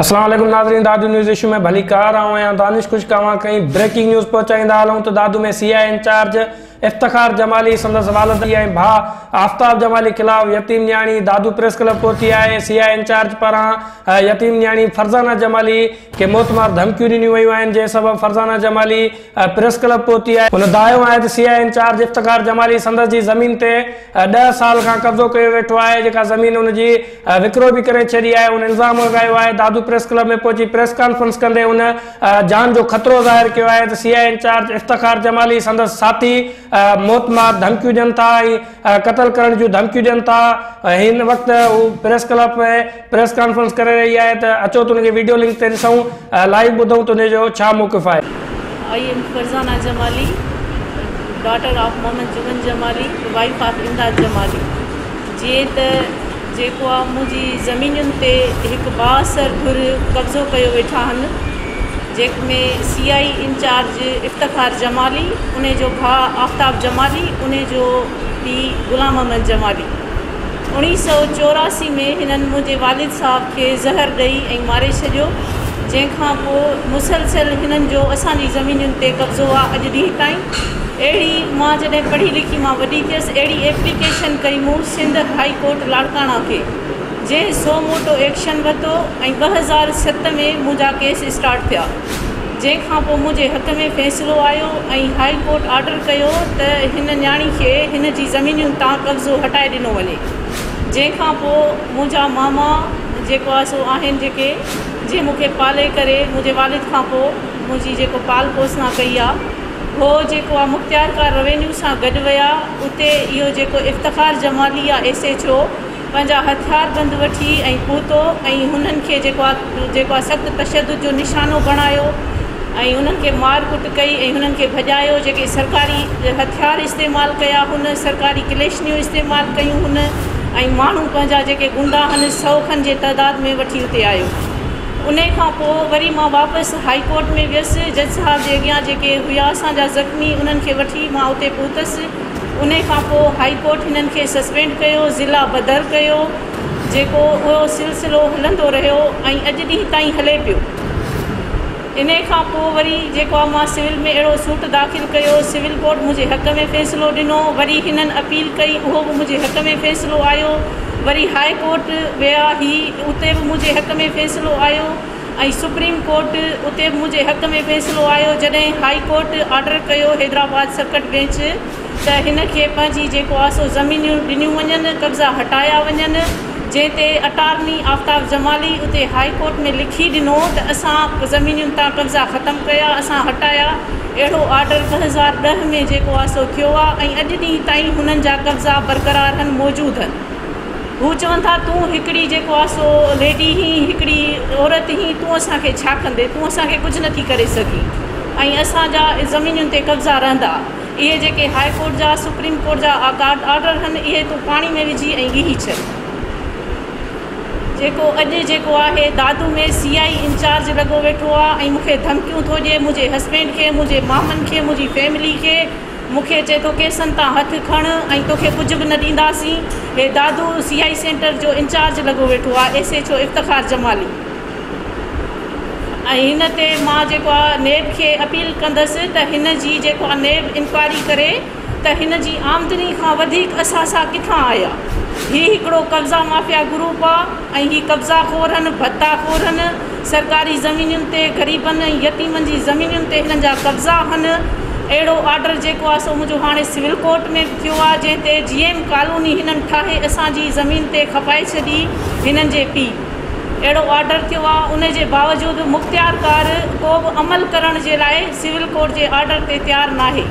السلام عليڪم ناظرين دادو نيوز ايشو ۾ ڀليڪار آئون آهيان دانش خشڪ اوهان کي بريڪنگ نيوز پهچائيندا هلون ته Dadu ۾ C I incharge Iftikhar Jamali سندس والد ۽ ڀاء آفتاب جمالي خلاف يتيم نياڻي دادو پريس ڪلب پهتي آهي سي I incharge پاران يتيم نياڻي فرزانه جمالي کي موتمار ڌمڪيون ڏنيون ويون آهن جنهن سبب فرزانه جمالي پريس ڪلب پهتي آهي. هن دانهيو آهي ته C I incharge Iftikhar Jamali سندس جي زمين تي ڏهه سال کان قبضو ڪيو ويٺو آهي جيڪا زمين ان جي وڪرو به ڪري ڇڏي آهي هن الزام لڳايو آهي دادو پريس ڪلب ۾ پهچي پريس ڪانفرنس ڪندي هن جان جو خطرو ظاهر ڪيو آهي ته C I incharge Iftikhar Jamali سندس ساٿي موتمار ڌمڪيون ڏين ٿا ۽ قتل ڪرڻ جون ڌمڪيون ڏين ٿا هن وقت هو پريس ڪلب ۾ پريس ڪانفرنس ڪري رهي آهي ته اچو ته ان کي ويڊيو لنڪ تي ڏسون لائيو ٻڌون ته ان جو ڇا موقف آهي. I am Farzana Jamali daughter of Muhammad Juman Jamali wife of Imdad Jamali جيئن ته جيڪو آ منهنجي زمينن تي هڪ بااثر ڌر قبضو ڪيو ويٺا هن جنهن ۾ سي I incharge Iftikhar Jamali انهي جو ڀاء آفتاب جمالي انهي جو پيء غلام محمد جمالي اوڻيهه سئو 84 ۾ هنن منهنجي والد صاحب کي زهر ڏئي ۽ ماري ڇڏيو جنهن کان پوء مسلسل هنن جو اسان جي زمينن تي قبضو آ اڄ ڏينهن تائين اهڙي مان جڏهن پڙهي لکي مان وڏي ٿيس اهڙي ايپليڪيشن ڪئي مون سنڌ هائي ڪورٽ لاڙڪاڻا کي جنهن سو موٽو ايڪشن ورتو ۽ 2007 ۾ منهنجا ڪيس اسٽارٽ ٿيا جنهن کان پوء منهنجي حق ۾ فيصلو آيو ۽ هائي ڪورٽ آرڊر ڪيو ته هن نياڻي کي هن جي زمينين تان قبضو هٽائي ڏنو وڃي جنهن کان پوء منهنجا ماما جيڪو آهي سو آهن جيڪي جنهن مون کي پالي ڪري منهنجي والد کان پوء منهنجي جيڪو پال پوسنا ڪئي آهي هو جيڪو آهي مختيارڪار روينيو سان گڏ ويا اتي اهو جيڪو افتخار جمالي آهي ايس ايڇ او پنهنجا هٿياربند وٺي ۽ پهتو ۽ هنن کي جيڪو آ جيڪو آ سخت تشدد جو نشانو بڻايو ۽ هنن کي مار ڪٽ ڪئي ۽ هنن کي ڀڄايو جيڪي سرڪاري هٿيار استعمال ڪيا هن سرڪاري ڪليشنيون استعمال ڪيون هن ۽ ماڻهو پنهنجا جيڪي گنڊا هن سئو کن جي تعداد ۾ وٺي اتي آيو انهي کان پوء وري مان واپس هائي ڪورٽ ۾ ويس جج صاحب جي اڳيان جيڪي هيا اسان جا زخمي انهن کي وٺي مان اتي پهتس انهي کان پوء هائي ڪورٽ هنن کي سسپينڊ ڪيو، ضلع بدر ڪيو، جيڪو اهو سلسلو هلندو رهيو ۽ اڄ ڏينهن تائين هلي پيو. انهي کان پوء وري جيڪو آ مان سول ۾ اهڙو سوٽ داخل ڪيو، سول ڪورٽ منهنجي حق ۾ فيصلو ڏنو، وري هنن اپيل ڪئي اهو به منهنجي حق ۾ فيصلو آيو، وري هائي ڪورٽ ويا هي اتي به منهنجي حق ۾ فيصلو آيو ۽ سپريم ڪورٽ اتي به منهنجي حق ۾ فيصلو آيو، جڏهن هائي ڪورٽ آرڊر ڪيو حيدرآباد سرڪٽ بينچ ته هن کي پنهنجي جيڪو آ سو زمينيون ڏنيون وڃن، قبضا هٽايا وڃن، جنهن تي اٽارني آفتاب جمالي اتي هائي ڪورٽ ۾ لکي ڏنو ته اسان زمينين تان قبضا ختم ڪيا، اسان هٽايا، اهڙو آرڊر 2010 ۾ جيڪو آ سو ٿيو آ ۽ اڄ ڏينهن تائين هنن جا قبضا برقرار هن موجود هن. هو چون ٿا تون هڪڙي جيڪو آ سو ليڊي هين، هڪڙي عورت هين، تون اسان کي ڇا ڪندي، تون اسان کي ڪجهه نٿي ڪري سگهين ۽ اسان جا زمينين تي قبضا رهندا. اهي جيڪي هاء ڪورٽ جا سپريم ڪورٽ جا آرڊر هن اهي تون پاڻي ۾ وجهي ۽ ڳيهي ڇڏ. جيڪو اڄ جيڪو آهي دادو ۾ سي I incharge لڳو ويٺو آ ۽ مون کي ڌمڪيون ٿو ڏئي منهنجي هسبينڊ کي منهنجي مامن کي منهنجي فيملي کي مون کي چئي ٿو ڪيسن تان هٿ کڻ ۽ توکي ڪجهه به نه ڏينداسين هي دادو سي I centre جو انچارج لڳو ويٺو آ S H O Iftikhar Jamali. ۽ هن تي مان جيڪو آ نيب کي اپيل ڪندس ته هن جي جيڪو آ نيب انڪوائري ڪري ته هن جي آمدني کان وڌيڪ اثاثا ڪٿان آيا هي هڪڙو قبضا مافيا گروپ آ ۽ هي قبضا خور هن ڀتا خور هن سرڪاري زمينين تي غريبن ۽ يتيمن جي زمينين تي هنن جا قبضا هن اهڙو آرڊر جيڪو آ سو منهنجو هاڻي سول ڪورٽ ۾ به ٿيو آ جنهن تي جي ايم ڪالوني هنن ٺاهي اسان جي زمين تي کپائي ڇڏي هنن جي پي اهڙو آرڊر ٿيو آهي ان جي باوجود مختيارڪار ڪو به عمل ڪرڻ جي لاء سول ڪورٽ جي آرڊر تي تيار ناهي.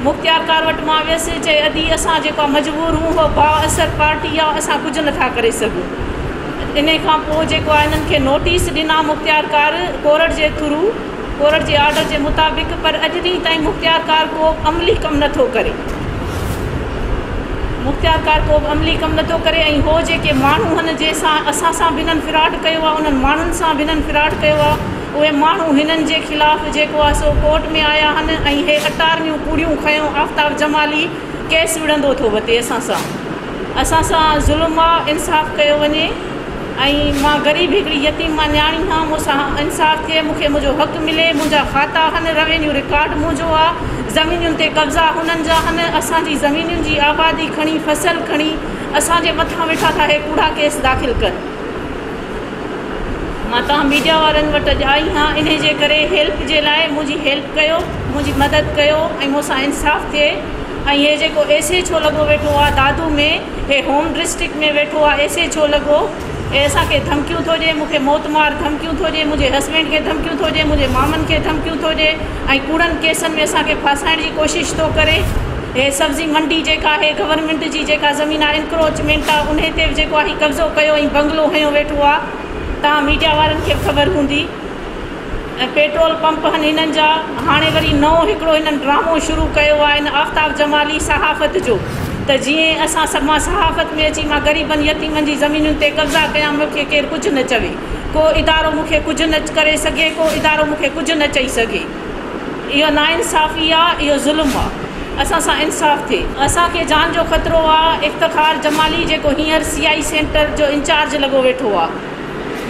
مختيارڪار وٽ مان ويس چئي ادي اسان جيڪو آهي مجبور هون هو با اثر پارٽي آهي اسان ڪجهه نٿا ڪري سگهون. انهي کان پوء جيڪو آهي انهن کي نوٽيس ڏنا مختيارڪار ڪورٽ جي ٿرو ڪورٽ جي آرڊر جي مطابق پر اڄ ڏينهن تائين مختيارڪار ڪو به عملي ڪم نه ٿو ڪري. مختيارڪار ڪو به عملي ڪم نه ٿو ڪري ۽ هو جيڪي ماڻهو هن جنهن سان اسان سان به هنن فراڊ ڪيو آهي انهن ماڻهن سان به هنن فراڊ ڪيو آهي اهي ماڻهو هنن جي خلاف جيڪو آهي سو ڪورٽ ۾ آيا هن ۽ هي اٽارنيون ڪوڙيون کنيو آفتاب جمالي ڪيس وڙهندو ٿو وتي اسان سان اسان سان ظلم آهي انصاف ڪيو وڃي. ۽ مان غريب هڪڙي يتيم مان نياڻي هان مون سان انصاف ٿئي مون کي منهنجو حق ملي منهنجا کاتا هن روينيو رڪارڊ منهنجو آ زمينين تي قبضا هنن جا هن اسان جي زمينين جي آبادي کڻي فصل کڻي اسان جي مٿان ويٺا ٿا هي ڪوڙا ڪيس داخل ڪن. مان توهان ميڊيا وارن وٽ اڄ آئي هان انهي جي ڪري هيلپ جي لاء منهنجي هيلپ ڪيو منهنجي مدد ڪيو ۽ مون سان انصاف ٿئي ۽ هي جيڪو ايس ايڇ او لڳو ويٺو آ دادو ۾ هي هوم ڊسٽرڪٽ ۾ ويٺو آ ايس ايڇ او لڳو هي اسان کي ڌمڪيون ٿو ڏي مون کي موت مار ڌمڪيون ٿو ڏي منهنجي هسبينڊ کي ڌمڪيون ٿو ڏي منهنجي مامن کي ڌمڪيون ٿو ڏي ۽ ڪوڙن ڪيسن ۾ اسان کي ڦاسائڻ جي ڪوشش ٿو ڪري. هي سبزي منڊي جيڪا آهي گورنمينٽ جي جيڪا زمين آهي انڪروچمينٽ آهي انهي تي به جيڪو آهي قبضو ڪيو ۽ بنگلو هنيو ويٺو آهي توهان ميڊيا وارن کي به خبر هوندي ۽ پيٽرول پمپ هن هنن جا هاڻي وري نئون هڪڙو هنن ڊرامو شروع ڪيو آهي هن آفتاب جمالي صحافت جو ته جيئن اسان سڀ مان صحافت ۾ اچي مان غريبن يتيمن جي زمينن تي قبضا ڪيان مون کي ڪير ڪجهه نه چوي ڪو ادارو مون کي ڪجهه نه ڪري سگهي ڪو ادارو مون کي ڪجهه نه چئي سگهي. اهو ناانصافي آ، اهو ظلم آ، اسان سان انصاف ٿئي. اسان کي جان جو خطرو آ، افتخار جمالي جيڪو هينئر سي I centre جو انچارج لڳو ويٺو آ.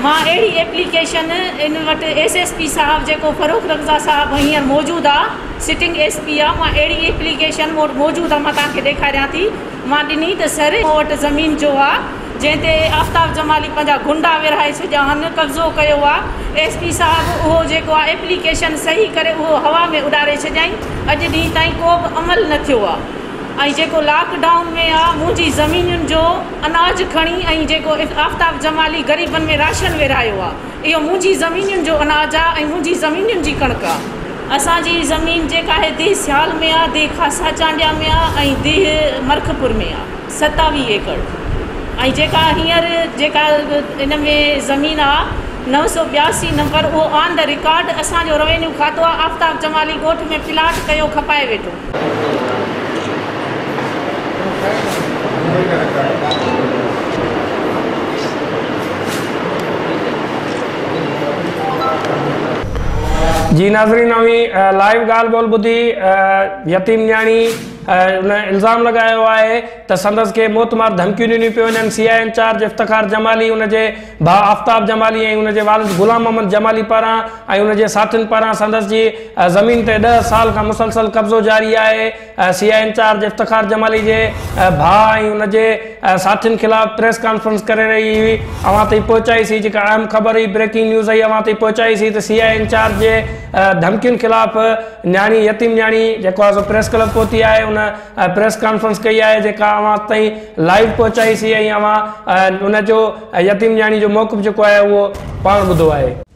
مان اهڙي ايپليڪيشن ان وٽ ايس ايس پي صاحب جيڪو فرخ رضا صاحب هينئر موجود آ، سٽنگ ايس پي آ، مان اهڙي ايپليڪيشن مون وٽ موجود آ، مان توهان کي ڏيکاريان ٿي، مان ڏني ته سر مون وٽ زمين جو آ، جنهن تي آفتاب جمالي پنهنجا غنڊا ورهائي ڇڏيا هن، قبضو ڪيو آ، ايس پي صاحب اهو جيڪو آ ايپليڪيشن صحيح ڪري اهو هوا ۾ اڏاري ڇڏيائين، اڄ ڏينهن تائين ڪو به عمل نه ٿيو آ ۽ جيڪو لاڪ ڊائون ۾ آ منهنجي زمينين جو اناج کڻي ۽ جيڪو آفتاب جمالي غريبن ۾ راشن ورهايو آ اهو منهنجي زمينين جو اناج آ ۽ منهنجي زمينين جي ڪڻڪ آ. اسان جي زمين جيڪا آهي ديهه سيال ۾ آ، ديهه خاصا چانڊيا ۾ آ ۽ ديهه مرکپور ۾ آ. 27 ايڪڙ ۽ جيڪا هينئر جيڪا ان ۾ زمين آ 982 نمبر اهو آن the record اسان جو روينيو کاتو آ آفتاب جمالي ڳوٺ ۾ پلاٽ ڪيو کپائي ويٺو. جي ناظرين اوهين لائيو ڳالهه ٻولهه ٻڌي يتيم نياڻي ان الزام لڳايو آهي ته سندس کي موتمار ڌمڪيون ڏنيون پيون وڃن، سي I incharge Iftikhar Jamali ان جي ڀاء آفتاب جمالي ۽ ان جي والد غلام محمد جمالي پاران ۽ ان جي ساٿين پاران سندس جي زمين تي ڏهه سال کان مسلسل قبضو جاري آهي، سي I incharge Iftikhar Jamali جي ڀاء ۽ ان جي ساٿين خلاف پريس ڪانفرنس ڪري رهي هئي، اوهان تائين پهچائي سين جيڪا اهم خبر هئي بريڪنگ نيوز هئي اوهان تائين پهچائي سين ته سي I incharge جي ڌمڪين خلاف نياڻي يتيم نياڻي جيڪو آهي سو پريس ڪلب پهتي آهي ان پريس ڪانفرنس ڪئي آهي جيڪا اوهان تائين لائيو پهچائي سين ۽ اوهان ان جو يتيم نياڻي جو موقف جيڪو آهي اهو پاڻ ٻڌو آهي.